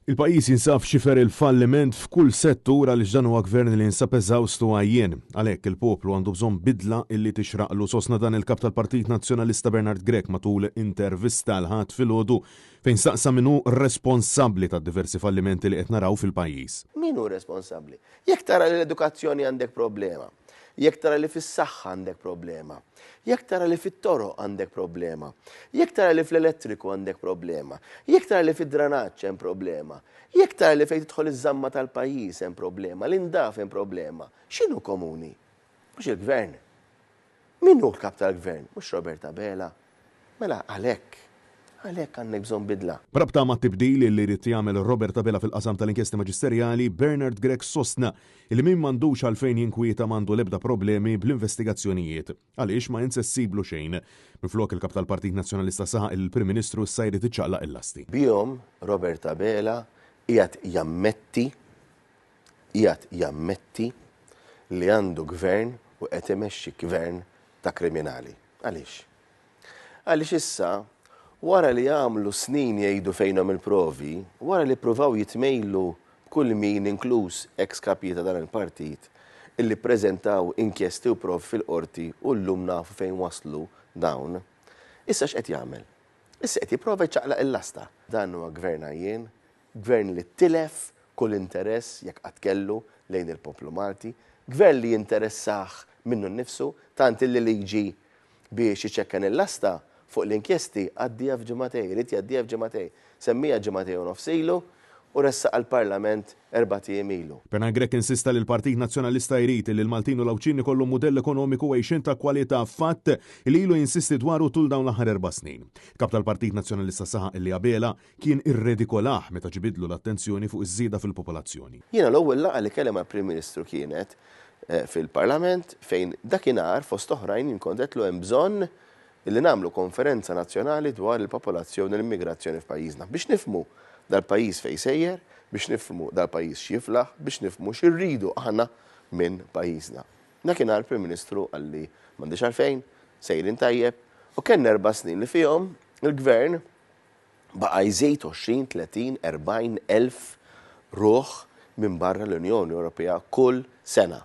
Il-pajjiż jinsab f'xifer il-falliment f'kull settur għaliex dan huwa gvern li jinsab eżawst u għajjien. Għalhekk il-poplu għandu bżonn bidla illi tixraqlu, sostna dan il-Kap tal-Partit Nazzjonalista Bernard Grech matul intervista l-Ħadd filgħodu fejn staqsa min hu responsabbli tad-diversi fallimenti li qed naraw fil-pajjiż. Min hu responsabbli? Jekk tara li l-edukazzjoni għandek problema, jekk tara li fis-saħħa għandek problema, jekk tara li fit-toroq għandek problema, jekk tara li fl-elettriku għandek problema, jekk tara li fid-dranaġġ hemm problema, jekk tara li fejn tidħol iż-żamma tal-pajjiż hemm problema, l-indaf hemm problema, x'inhu komuni? Mhux il-gvern. Min hu l-kap tal-gvern? Mhux Robert Abela. Mela għalhekk, għalhekk għandek bżonn bidla. B'rabta mat-tibdil li jrid jagħmel Robert Abela fil-qasam tal-inkjesti maġisterjali, Bernard Grech sostna li min m'għandux għalfejn jinkwieta m'għandu l-ebda problemi bl-investigazzjonijiet, għaliex ma insessiblu xejn. Minflok il-Kap tal-Partit Nazzjonalista saħaq li l-Prim Ministru issa jrid iċaqlaq il-lasti. Bihom Robert Abela qiegħed jammetti qiegħed jammetti li għandu gvern u qed imexxi gvern ta' kriminali. Għaliex? Għaliex issa, wara li għamlu snin jgħidu fejnhom il-provi, wara li ppruvaw jitmejlu b'kull min inkluż eks kapijiet ta' dan il-partit illi ppreżentaw inkjesti u provi fil-Qorti u llum nafu fejn waslu dawn, issa x'qed jagħmel? Issa qed jipprova jċaqlaq il-lasta. Dan huwa gvern għajjien, Gvern li tilef kull interess, jekk qatt kellu, lejn il-poplu Malti. Gvern li jinteressah minnu nnifsu, tant illi liġi biex iċekken il-lasta fuq l-inkjesti għaddieha f'ġimagħtejn, irid jgħaddiha f'ġimagħtejn. Semmiha ġimagħtejn u nofs ilu u ressaqha l-Parlament erbat ijiem ilu. Bernard Grech insista li l-Partit Nazzjonalista jrid li l-Maltin u l-Għawdxin ikollhom mudell ekonomiku u għixien ta' kwalità, fatt li ilu jinsisti dwaru tul dawn l-aħħar erba' snin. Il-Kap tal-Partit Nazzjonalista saħaq li Abela kien irredikolah meta ġibidlu l-attenzjoni fuq iż-żieda fil-popolazzjoni. Jiena l-ewwel laqgħa li kelli mal-Prim Ministru kienet fil-Parlament fejn dakinhar fost oħrajn jien kont għedtlu hemm bżonn li nagħmlu konferenza nazzjonali dwar il-popolazzjoni u l-immigrazzjoni f'pajjiżna biex nifhmu dal-pajjiż fejn sejjer, biex nifhmu dal-pajjiż x'jiflaħ, biex nifhmu x'irridu aħna minn pajjiżna. Dakinhar il-Prim Ministru qalli m'għandix għalfejn, sejrin tajjeb u kellna erba' snin li fihom il-Gvern baqa' jżid 20, 30, 40 elf ruħ minn barra l-Unjoni Ewropea kull sena.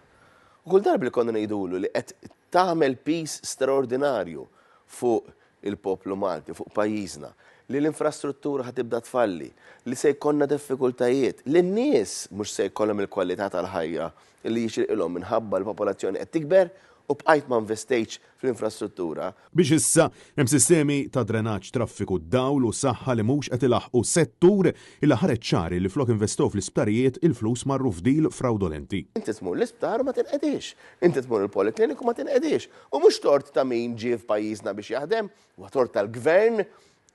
U kull darba li konna ngħidulu li qed tagħmel piż straordinarju fuq il-poplu Malti, fuq pajjiżna, li l-infrastruttura ħa tibda tfalli, li se jkollna diffikultajiet, li n-nies mhux se jkollhom il-kwalità tal-ħajja li jixirqilhom minħabba l-popolazzjoni qed tikber u bqajt ma investejtx fl-infrastruttura. Biex issa hemm sistemi ta' drenaġġ, traffiku, dawl u saħħa li mhux qed ilaħħqu, settur illi ħareġ ċar illi flok investew fl-isptarijiet il-flus marru f'deal frawdolenti. Inti tmur l-isptar u ma tinqediex. Inti tmur il-polyclinic u ma tinqediex. U mhux tort ta' min ġie f'pajjiżna biex jaħdem, huwa tort tal-gvern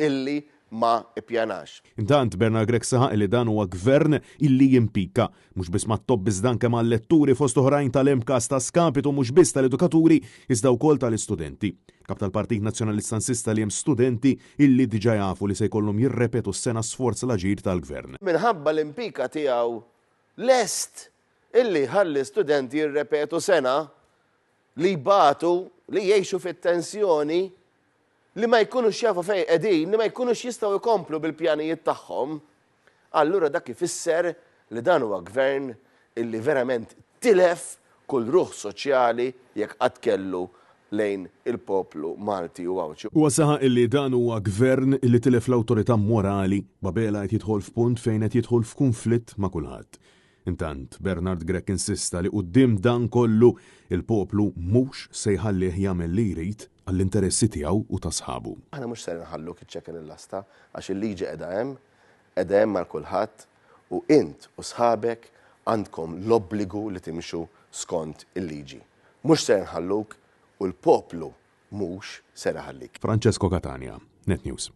illi ma ippjanax. Intant, Bernard Grech saħaq illi dan huwa gvern illi jimpika, mhux biss mat-tobba iżda anke mal-letturi fost oħrajn tal-MCAST ta' skapitu mhux biss tal-edukaturi iżda wkoll tal-istudenti. Il-Kap tal-Partit Nazzjonalista insista li hemm studenti illi diġà jafu li se jkollhom jirrepetu s-sena sforz l-aġir tal-Gvern. Minħabba l-impika tiegħu lest illi jħalli studenti jirrepetu sena, li jbatu, li jgħixu fit-tensjoni, li ma jkunux jafu fejn qegħdin, li ma jkunux jistgħu jkomplu bil-pjanijiet tagħhom, allura dak ifisser li dan huwa gvern illi verament tilef kull ruħ soċjali jekk qatt kellu lejn il-poplu Malti u Għawdxi. Huwa saħaq illi dan huwa gvern illi tilef l-awtorità morali, b'Abela qed jidħol f'punt fejn qed jidħol f'kunflitt ma' kulħadd. Intant, Bernard Grech insista li quddiem dan kollu, il-poplu mhux se jħallih jagħmel li jrid għall-interessi tiegħu u ta' sħabu. Aħna mhux ser inħalluk iċċekken il-lasta għax il-liġi qiegħda hemm, qiegħda hemm għal kulħadd u int u sħabek għandkom l-obbligu li timxu skont il-liġi. Mhux ser inħalluk u l-poplu mhux ser iħallik. Francesco Catania, Net News.